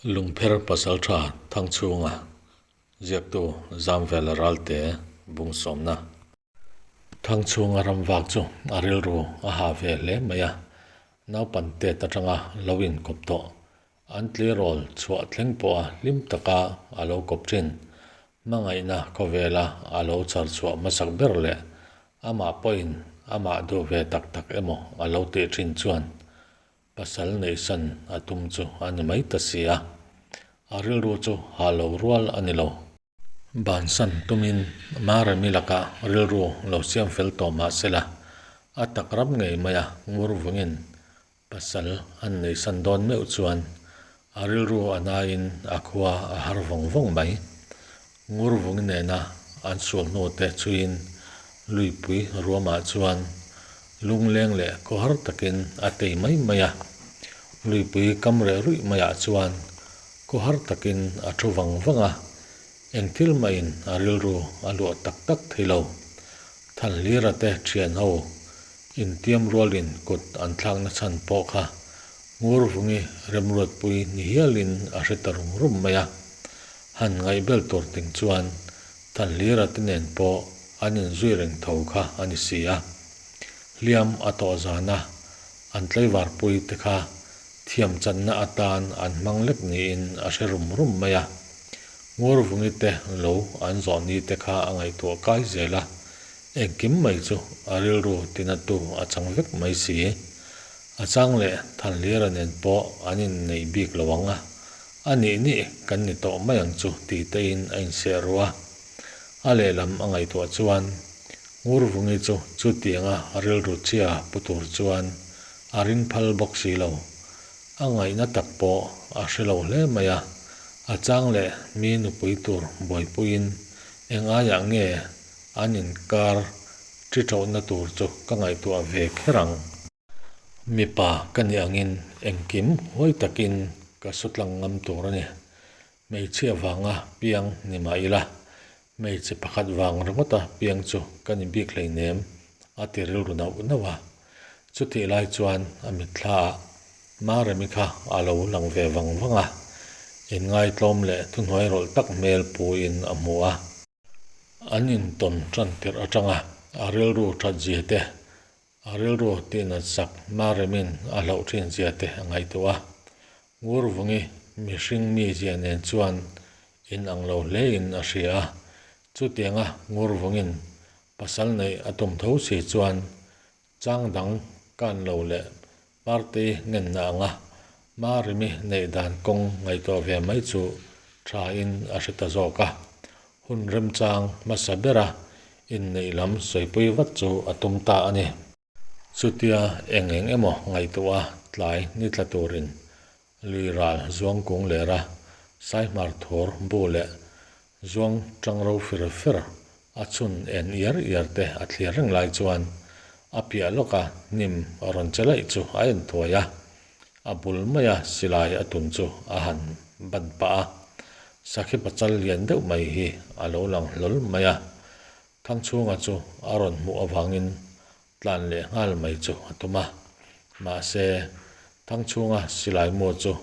Lungpher Pasaltha Thangchhunga ziaktu Zamvela Ralte bung sawmna. Thangchhunga ram vak chu a rilru a ha ve hle mai a, naupan tet atanga lo inkawp tawh an tleirawl chhuah thleng pawha hlim taka a lo kawp thin. Hmangaihna khawvela a lo char chhuah hmasak ber leh amah pawhin amah duh ve tak tak emaw a lo tih thin chuan Pasal neihsan a tum chu a ni mai ta si a, a rilru chu ha lo rual a ni lo. Bansan tumin Maremi lakah rilru lo siam fel tawh mah sela, a tak ram ngei mai a ngur vungin pasal an neihsan dawn meuh chuan a rilru a naiin a khua a har vawng vawng mai. Ngur vung nena an sual hnu te chhuiin luipui ruamah chuan lungleng leh khawhar takin a tei mai mai a. Luipui kam reh ruih maiah chuan khawhar takin a thu vang vang a, eng thil mahin a rilru a luah tak tak thei lo. Thanhlira te thian ho intiam rualin kut an thlakna chhan pawh kha Ngurvungi remruatpui ni hialin a hre ta rum rum mai a. Han ngaihbel tur ting chuan Thanhlira te nen pawh an inzui reng tho kha a ni si a. Hliam a tawh zana an tlaivarpui te kha thiam channa atan an hmang lek niin a hre rum rum mai a. Ngurvungi te lo an zawh ni te kha a ngaihtuah kai zel a, engkim mai chu a rilru tinatu a chang vek mai si. A chang leh Thanhlira nen pawh an inneih bik lo ang a, a nih nih kan ni tawh mai ang chu ti tein a inseh ru a. A lehlam a ngaihtuah chuan Ngurvungi chu chutianga rilru chhia pu tur chuan a ring phal bawk si lo. A ngaihna tak pawh a hre lo hle mai a, a chang leh mi nupui tur buaipuiin eng aiah nge an inkar ṭi ṭohna tur chu ka ngaihtuah ve kher ang. Mipa ka nih angin engkim huai takin ka su tlang ngam tur a ni. Hmeichhia vanga piang ni mah ila, hmeichhe pakhat vang ringawta piang chu ka ni bik hleinem a ti rilru nauh nauh a. Chutih lai chuan a mitthlaah Maremi kha a lo lang ve vang vang a, inngaitlawm leh thuhnuai rawlh tak hmel puin a hmu a. An intawn tan tirh atanga a rilru that zia te, a rilru tihnat sak Maremin a hlauh thin zia te a ngaihtuah a. Ngurvungi mihring mi zia nen chuan inang lo hlein a hria a, chutianga Ngurvungin pasal neih a tum tho si chuan Chang dang kan lo leh party ngenna anga Marimi neih dan kawng ngaihtuah ve mai chu thain a hre ta zawk a. Hun remchang hmasa bera inneih lam sawipui vat chu a tum ta a ni. Chutia eng eng emaw ngaihtuah a tlai ni tla turin Lui ral zuang kung lera Saihmar thur bu leh zuang tang ro fir fer a chhun en iar iar te a thlir reng lai chuan a piah lawka hnim a rawn che laih chu a en thuai a, a bul maia silai a tun chu a han ban pah a, sakhi pachal lian deuh mai hi a lo lang hlawl mai a, Thangchhunga chu a rawn hmuh avangin tlan leh nghal mai chu a tum a, mahse Thangchhunga silai mu chu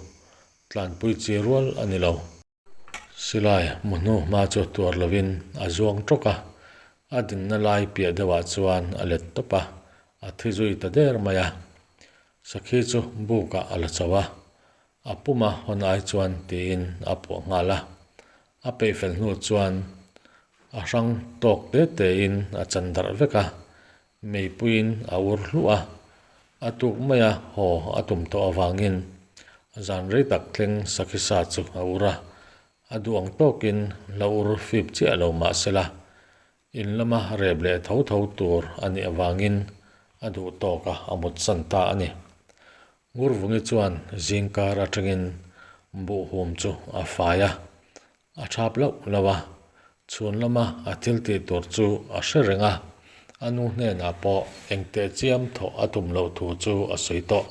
tlanpui chi rual a ni lo. Silai mu hnu hma chu tuar lovin a zuang tawk a, a dinna lai piah deuhah chuan a let tawp a, a thi zui ta der mai a. Sakhi chu bukah a la chho a, a puma hawn ai chuan tiin a puah nghal a. A peih fel hnu chuan a hrang tawk te tein a chan darh vek a, meipuiin a ur hluh a, a tuk maia haw a tum tawh avangin zan rei tak thleng sakhi sa chu a ur a, a duh ang tawkin la ur fip chiah lo mah sela, in lama rep leh tho tho tur a nih avangin a duh tawk a, a mutsan ta a ni. Ngurvungi chuan zingkar atangin buhhum chu a fai a, a thap loh loh a, chhun lama a thil tih tur chu a hre reng a, a nu hnenah pawh engteh chiam thawh a tum loh thu chu a sawi tawh.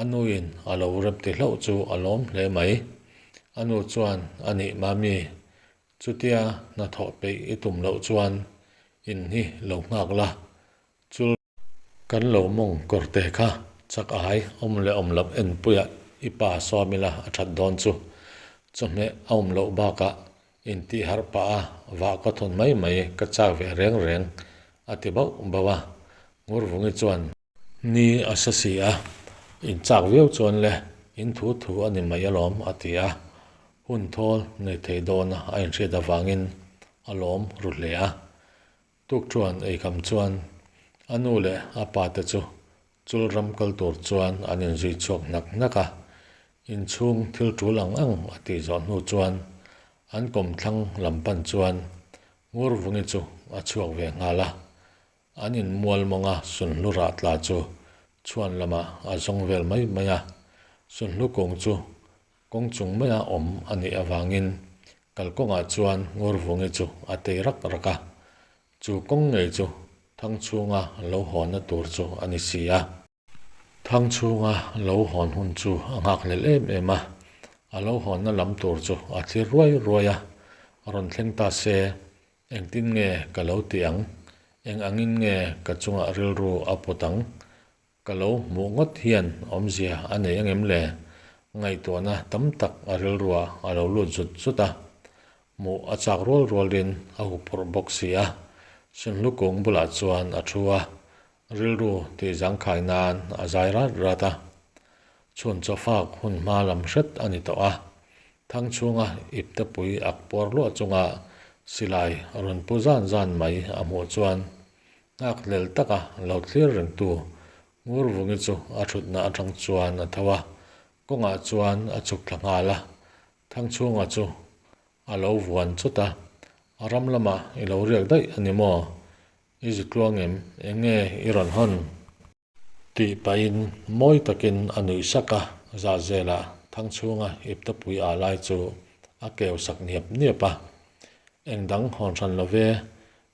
A nuin a lo rem ti hlauh chu a lawm hle mai. A nu chuan, A nih mami, chutia hnathawh peih i tum loh chuan in hi lo nghak la, Chul kan lo mawng kawr te kha chak ai awm leh awm loh enpuiah i pa sawm ila a that dawn chu. Chawhmeh a awm loh bakah intih harh pah a vah ka thawn mai mai ka chak ve reng reng a ti bauh bauh a. Ngurvungi chuan. Ni a sa si a, in chak viau chuan le in thu thu a ni mai alawm a ti a. Hun thawl nei thei dawna a inhriat avangin a lawm ru hle a. Tukṭhuan eikham chuan a nu leh a pa te chu chul ram kal tur chuan an inzui chhuak hnak hnak a. Inchhung thil ṭul ang ang a tih zawh hnu chuan an kawmthlang lam pan chuan Ngurvungi chu a chhuak ve nghal a. An inmual mawnga sunhlu rah tla chu chhuan lamah a zawng vel mai mai a. Sunhlu kung chu Kawng chung maia awm a nih avangin kalkawngah chuan Ngurvungi chu a tei rak rak a, chu kawng ngei chu Thangchhunga lo hawnna tur chu a ni si a. Thangchhunga lo hawn hun chu a nghakhlel em em a, a lo hawnna lam tur chu a thlir ruai ruai a, rawn thleng ta se engtin nge ka lo ti ang, eng angin nge ka chungah rilru a put ang Ka lo hmuh ngawt hian awmzia a nei angem le? Ngaihtuahna tam tak a rilruah a lo lut zut zut a. Hmuh a chak rual rualin a huphurh bawk si a. Sunhlu kung bulah chuan a thu a, rilru tih zangkhai nan a zai rat rat a. Chhun chawfak hun hma lam hret a ni tawh a. Thang chhunga iptepui ak puar luah chunga silai rawn pu zan zan mai a hmuh chuan Nghakhlel taka lo thlir rengtu Ngurvungi chu a thutna atang chuan a tho a, kawngah chuan a chhuk thla nghal a. Thangchhunga chu a lo vuan chawt a, A ram lamah i lo riak daih a ni maw? I zu tluang em? Eng nge i rawn hawn? Tih pahin mawi takin a nuih sak a, zahzelah Thangchhunga iptapui ah lai chu a keu sak niap niap a. Eng dang hawn hran lo ve,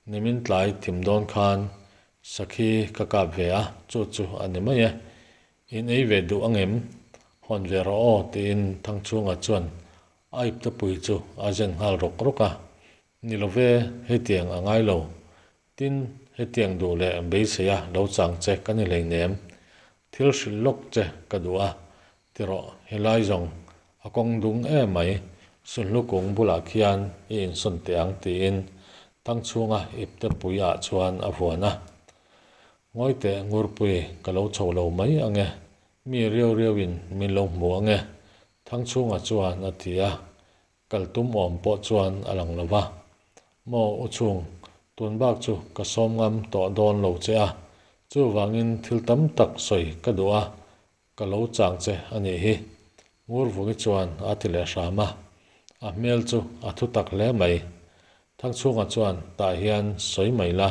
nimin tlai thim dawn khan sakhi ka kap ve a, chu chu a ni mai e. In ei ve duh angem? Hawn ve rawh aw tiin Thangchhunga chuan a iptapui chu a zen nghal rawk rawk a. Ni lo ve, hetiang a ngai lo. Tin, hetiang duh leh beiseia lo chang che ka ni hleinem. Thil hrilh lawk che ka duh a, ti rawh, helai zawng a kawng dung em mai, Sunhlu kung bulah khian i insawn teh ang tiin Thangchhunga ipte pui ah chuan a vuan a. Ngawi teh Ngurpui, ka lo chho lo mai ang e, mi riau riau in min lo hmu ang e, Thangchhunga chuan a ti a. Kal tum awm pawh chuan a lang lo va. Maw u chhung, tun bak chu ka sawm ngam tawh dawn lo che a, chuvangin thil tam tak sawi ka duh a, ka lo chang che a nih hi. Ngurvungi chuan a ti leh hram a, a hmel chu a thu tak hle mai. Thangchhunga chuan tah hian sawi mai la,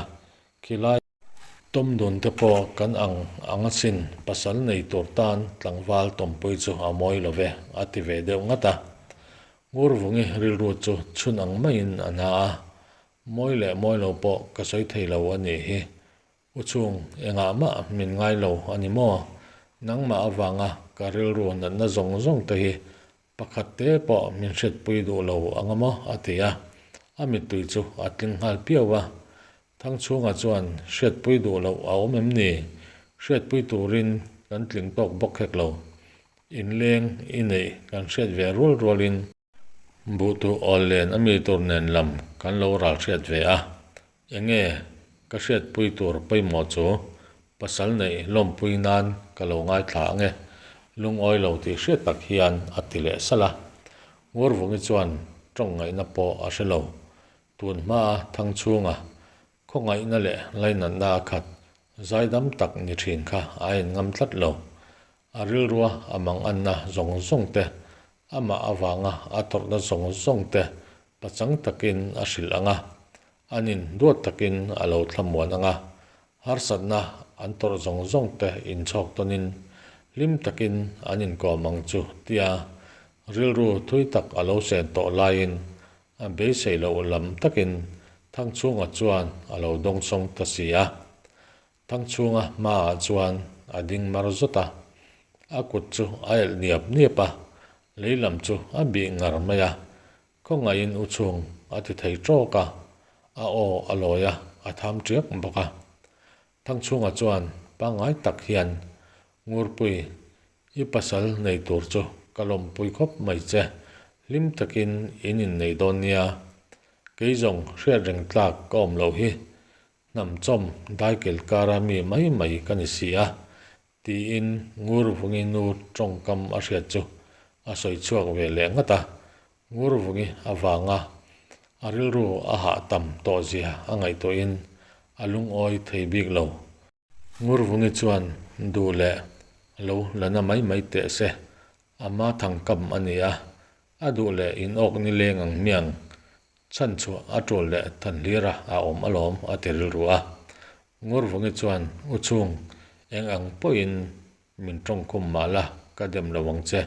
khilai. Tawm dun te pawh kan ang ang asin, pasal nei tur tan tlangval tawmpui chu a mawi lo ve, a ti ve deuh ngat a. Ngurvungi rilru chu chhun ang maiin a na a, mawi leh mawi lo pawh ka sawi thei lo a nih hi. U chhung, engah mah min ngai lo a ni maw? Nangmah avanga ka rilru natna zawng zawng te hi Pakhat te pawh min hriatpui duh lo ang a maw? a ti a, a mittui chu a tling nghal piau a. Thangchhunga chuan hriatpui duh loh a awm em ni? Hriatpui turin kan tling tawk bawk hek lo. Inleng i neih kan hriat ve rual rualin. Buhtuh awl len a mi tur nen lam kan lo ral hriat ve a. Enge ka hriatpui tur pawimawh chu pasal neih lawmpui nan ka lo ngaithla ang e, lungawi lo tih hriat tak hian a ti leh salh a. Ngurvungi chuan tawng ngaihna pawh a hre lo. Tun hmaa Thangchhunga khawngaihna leh lainatna a khat zaidam tak ni thin kha a en ngam tlat lo. A rilrua a manganna zawng zawng te, amah avanga a tawrhna zawng zawng te pachang takin a hrilh ang a, anin duat takin a lo thlamuan ang a, harsatna an tawrh zawng zawng te inchhawk tawnin hlim takin an inkawm ang chu tia rilru thui tak a lo sen tawh laiin a beisei loh lam takin Thangchhunga chuan a lo dawngsawng ta si a. Thangchhunga hmaah chuan a ding mar zawt a, a kut chu a elh niap niap a, lei lam chu a bih ngar mai a, khawngaihin u chhung a ti thei tawk a, a aw a lawi a, a tham tiak bawk a. Thangchhunga chuan pangngai tak hian, Ngurpui, i pasal nei tur chu ka lawmpui khawp mai che. Hlim takin in innei dawn nia. Kei zawng hriat reng tlak ka awm loh hi. Hnam chawm daikel kara mi mai mai ka ni si a, tiin Ngurvungi nu tawngkam a hriat chu a sawi chhuak ve leh ngat a. Ngurvungi avanga a rilru a hah tam tawh zia a ngaihtuahin a lungawi thei bik lo. Ngurvungi chuan duh leh lo la na mai mai teh se, ama thangkam a ni a, a duh leh in awk ni leng ang hmiang, chhan chhuah a tul leh than hlir a a awm alawm a ti rilru a. Ngurvungi chuan u chhung eng ang pawhin min tawngkhum mah la ka dem lo ang che,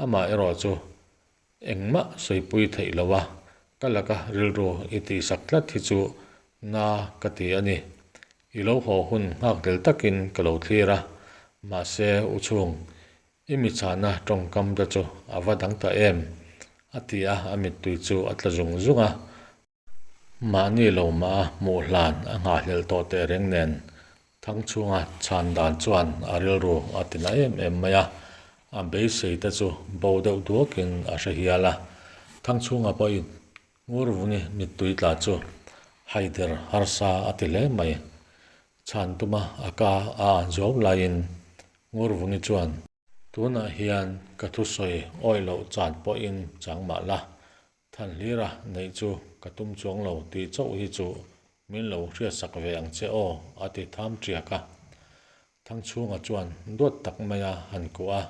amah erawh chu Engmah sawipui theih lo a, ka laka rilru i tihsak tlat hi chu na ka ti a ni. I lo haw hun nghak del takin ka lo thlir a, mahse u chhung, i mi chhahna tawngkam te chu a va dang ta em? a ti a, a mittui chu a tla zung zung a. Mahni lo mah a hmuh hlan a nghahhlelh tawh teh reng nen Thangchhunga chhan dan chuan a rilru a ti na em em mai a, a beisei te chu bo deuh duakin a hre hial a. Thangchhunga pawhin Ngurvungi mittui tla chu haider harsa a ti hle mai. Chhan tuma a ka a an zuau laiin Ngurvungi chuan, Tunah hian ka thusawi awih loh chan pawhin chang mah la, Thanhlira neih chu ka tum chuang lo tih chauh hi chu min lo hriatsak ve ang che aw a ti tham ṭiak a. Thangchhunga chuan duat tak maia han kuah a,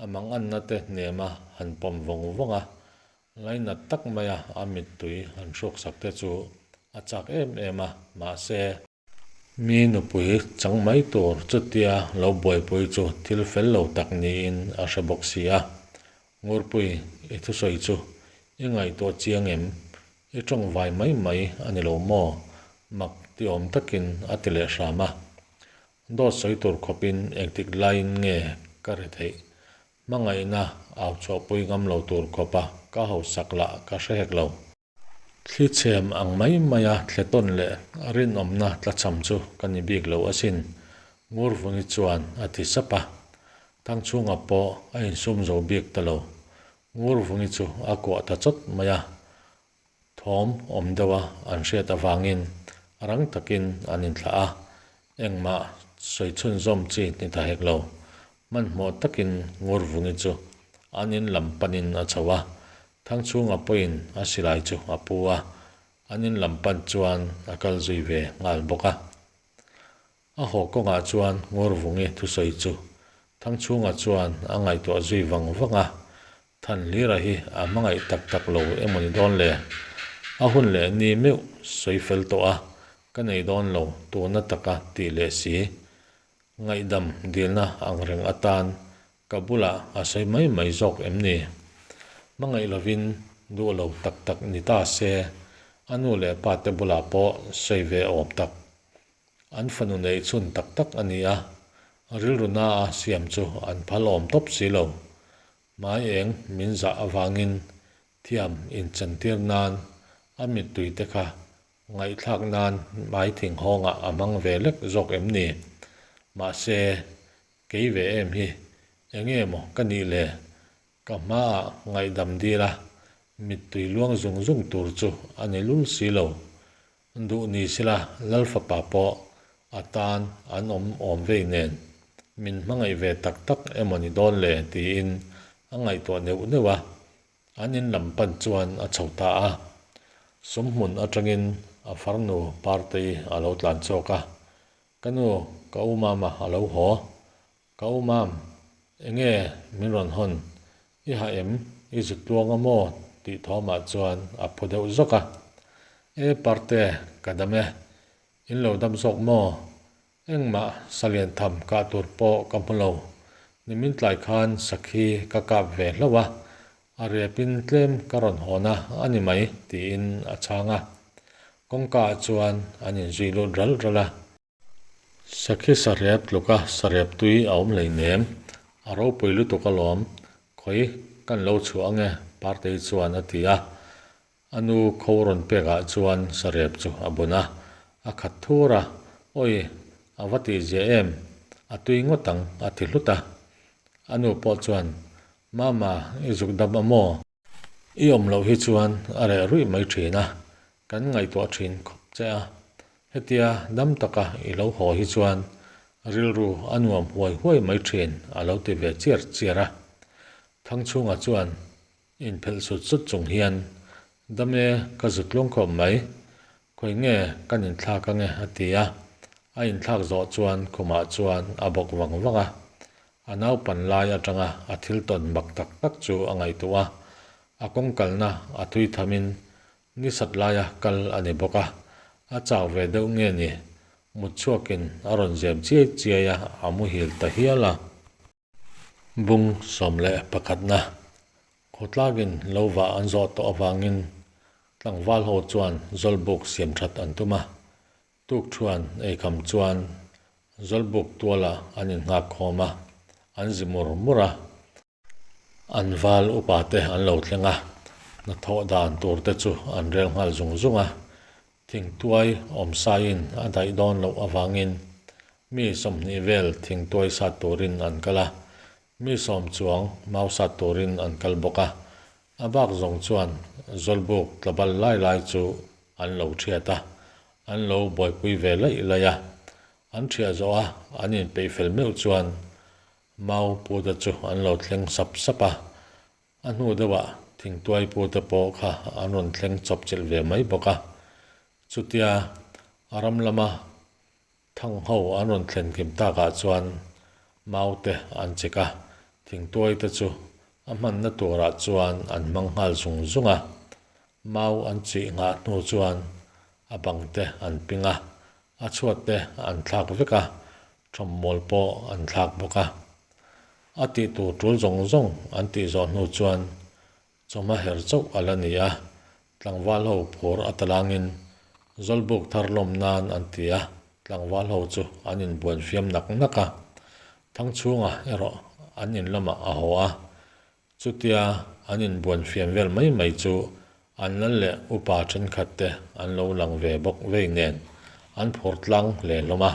a manganna te hnema han pawm vawng vawng a, lainat tak maia a mittui han hruksak te chu a chak em em a, mahse, Mi nupui chang mai tur chutia lo buaipui chu thil fel lo tak niin a hre bawk si a. Ngurpui, i thusawi chu i ngaihtuah chiang em? I tawngvai mai mai a ni lo maw? Mak ti awm takin a ti leh hram a. Dawt sawi tur khawpin engtik laiin nge ka ri theih? Hmangaihna au chhuahpui ngam lo tur khawpa ka hausak lah ka hre hek lo. Thlichhem ang mai maia thletawn leh rinawmna tlachham chu ka ni bik lo asin, Ngurvungi chuan a ti sap a. Thangchhunga pawh a insum zo bik ta lo. Ngurvungi chu a kuah ta chawt mai a. Thawm awm deuha an hriat avangin rang takin an inthlah a, engmah sawi chhunzawm chi ni ta hek lo. Hmanhmawh takin Ngurvungi chu an in lam panin a chho a, Thangchhunga pawhin a silai chu a pu a, an in lam pan chuan a kal zui ve nghal bawk a. A haw kawngah chuan Ngurvungi thusawi chu Thangchhunga chuan a ngaihtuah zui vang vang a, Thanhlira hi a hmangaih tak tak lo emaw ni dawn le? A hun leh ni meuh sawi fel tawh a, ka nei dawn lo tuna taka tih leh si. Ngaihdam dilna ang reng atan ka bulah a sawi mai mai zawk em ni? Hmangaih lovin duh lo tak tak ni ta se, a nu leh pa te bulah pawh sawi ve awm tak. An fanu neih chhun tak tak a ni a, rilru na a siam chu an phal awm tawp si lo. Hmai eng min zah avangin thiam inchantir nan a mittui te kha Ngaihthlak nan hmai thing hawngah a hmang ve lek zawk em ni? Mahse, kei ve em hi enge maw ka nih le? Ka hmaah ngaihdam dil a, mittui luang zung zung tur chu a ni lul si lo. Duh ni sila Lalfapa pawh a tan an awm awm vei nen, min hmangaih ve tak tak emaw ni dawn le tiin a ngaihtuah neuh neuh a. An in lam pan chuan a chho ta a, sumhmun atangin a farnu Partei a lo tlan chhuak a, Ka nu, ka u mama a lo haw. Ka u mam, enge min rawn hawn? I hah em? I zik tluang a maw? tih thawmah chuan a phu deuh zawk a. E Parte, ka dam e. In lo dam zawk maw? Engmah salian tham kah tur pawh ka hmu lo. Nimin tlai khan sakhi ka kap ve hlauh a, a repin tlem ka rawn hawn a a ni mai tiin a chhang a. Kawngka ah chuan an inzui lut ral ral a. Sakhi sarep tluka sarep tui a awm hleinem, a ropui lutuk alawm, khawi kan lo chhuah ange Partei chuan a ti a. A nu kho rawn pekah chuan sarep chu a bun a, a khat thur a, Awi, a va tih zia em? A tui ngawt ang, a ti hlut a. A nu pawh chuan, Mama, i zuk dam a maw? I awm loh hi chuan a reh ruih mai thin a, kan ngaihtuah thin khawp che a. Hetia dam taka i lo haw hi chuan rilru a nuam huai huai mai thin a lo ti ve chiar chiar a. Thangchhunga chuan inphelh sut sut chung hian, Dam e, ka zut tluang khawp mai. Khawi nge kan inthlak ange a ti a, a inthlak zawh chuan khumah chuan a bawk vang vang a. A naupan lai atanga a thil tawn mak tak tak chu a ngaihtuah a, a kawng kalna a thui thamin ni sat laia kal a ni bawk a, a chau ve deuh nge ni, mut chhuakin a rawn zem chiai chiai a, a muhil ta hial a. Bung 11 na khawtlakin lo vah an zawh tawh avangin tlangval ho chuan Zawlbuk siam that an tum a, tukthuan eikham chuan Zawlbuk tualah an innghak khawm a, an zi mur mur a. An val upa te an lo thleng a, hnathawh dan tur te chu an rel nghal zung zung a, Thingtuai awmsaiin a daih dawn loh avangin mi 20 vel thingtuai sat turin an kal a, mi 10 chuang mau sat turin an kal bawk a. A bak zawng chuan Zawlbuk tlabal lai lai chu an lo thiat a, an lo buaipui ve laih laih a. An thiah zawh a, an inpeih fel meuh chuan mau pute chu an lo thleng sap sap a. A hnu deuhah thingtuai pute pawh kha an rawn thleng chawp chilh ve mai bawk a. Chutia a ram lama thang ho an rawn thlen kim takah chuan mau te an chik a, thingtuai te chu a hmanna turah chuan an hmang nghal zung zung a. Mau an chih nghah hnu chuan a bang te an ping a, a chhuat te an thlak vek a, Thawmmawl pawh an thlak bawk a. A tih tur tul zawng zawng an tih zawh hnu chuan chawhma her chauh a la ni a, tlangval ho phur a talangin Zawlbuk thar lawm nan an ti a, tlangval ho chu an inbuan fiam nak nak a. Thangchhunga erawh an in lamah a haw a, Chutia an inbuan fiam vel mai mai chu an lal leh upa thenkhat te an lo lang ve bawk vei nen an phur tlang hle hlawm a.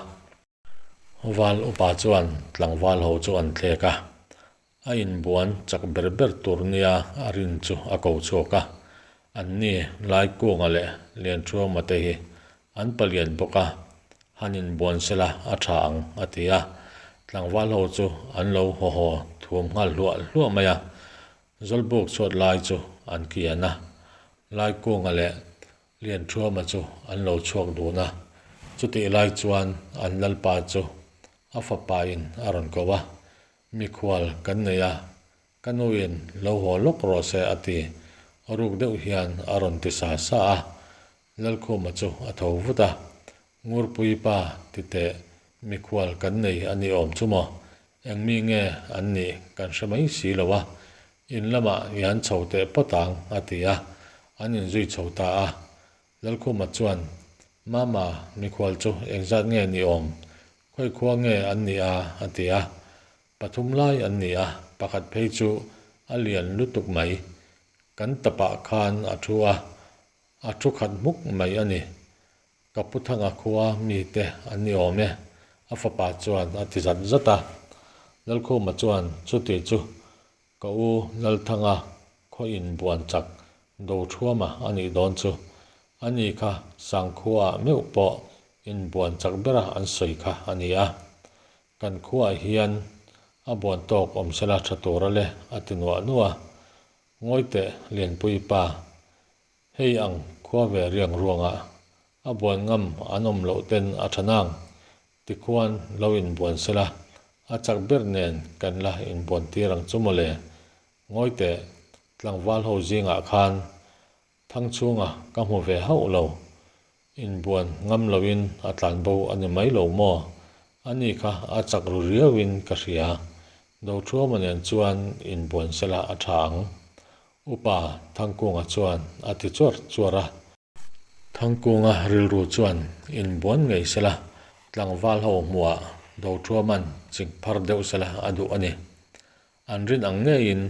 Val upa chuan tlangval ho chu an thlek a, a inbuan chak ber ber tur nia a rin chu a ko chhuak a, anni Laikunga leh Lianṭhuama te hi an palian bawk a, Han inbuan sela a tha ang, a ti a. Tlangval ho chu an lo haw haw thuam nghal hluah hluah mai a. Zawlbuk chhuat lai chu an kian a. Laikunga leh Lianṭhuama chu an lo chhuak dun a. Chutih lai chuan an lalpa chu a fapain a rawn ko a, Mikhual kan nei a, ka nuin lo haw lawk rawh se, a ti. Ruk deuh hian a rawn ti sa sa a. Lalkhuma chu a tho vut a, Ngurpui pa ti teh, mikhual kan nei a ni awm chu maw? Eng mi nge an nih kan hre mai si lo a, in lamah i han chho teh pawt ang, a ti a, an inzui chho ta a. Lalkhuma chuan, Mama, mikhual chu engzat nge ni awm? Khawi khua nge an nih a? a ti a. Pathum lai an ni a, pakhat phei chu a lian lutuk mai. Kan tapah khan a thu a, A thu khat hmuk mai a ni. Ka pu Thanga khua mite an ni awm e, a fapa chuan a ti zat zat a. Lalkhuma chuan chuti chu ka u Lalthanga khaw inbuan chak do thuama a nih dawn chu. Ani kha Sangkhuaah meuh pawh inbuan chak bera an sawi kha a ni a. Kan khuaah hian a buan tawk awm sela tha tur a le, a ti nuah nuah a. Ngawi teh Lianpui pa, hei ang khua ve riang ruangah a buan ngam an awm loh ten a tha nang, tikhuan lo inbuan sela a chak ber nen kan la inbuan tir ang chu mawle. Ngawi teh tlangval ho zingah khan Thangchhunga ka hmu ve hauh lo. Inbuan ngam loin a tlanbo a ni mai lo maw? Ani kha a chak ru riauin ka hria. Dothuama nen chuan inbuan sela a tha ang. Upa Thangkunga chuan a ti chuar chuar a. Thangkunga rilru chuan inbuan ngei sela tlangval ho hmuhah Dothuaman chik phar deuh sela a duh a ni. An rin ang ngeiin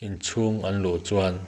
inchhung an luh chuan.